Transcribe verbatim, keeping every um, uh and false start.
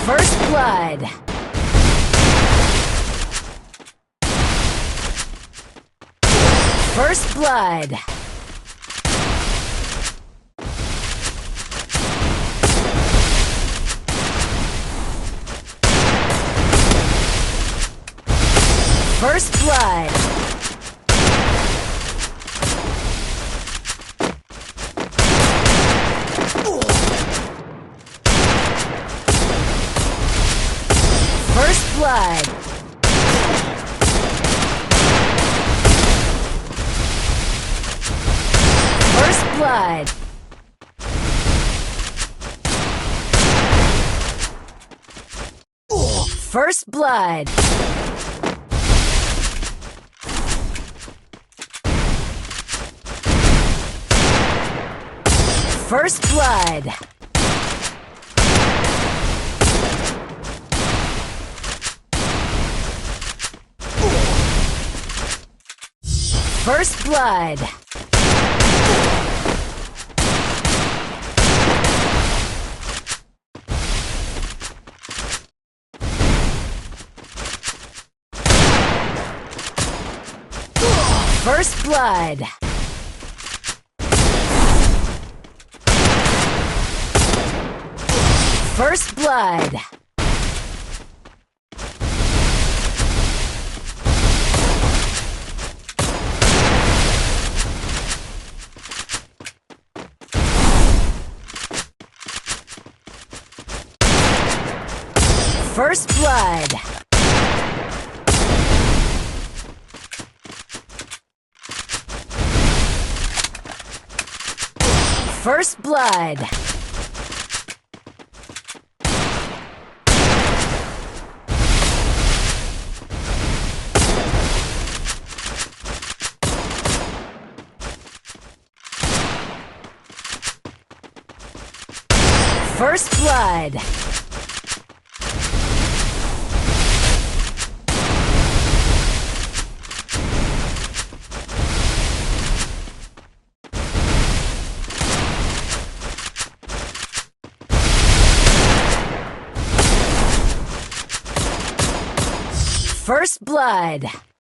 First blood. First blood. First blood. First blood. First blood. First blood. First blood. First blood. First blood. First blood. First blood. First blood. First blood. First blood.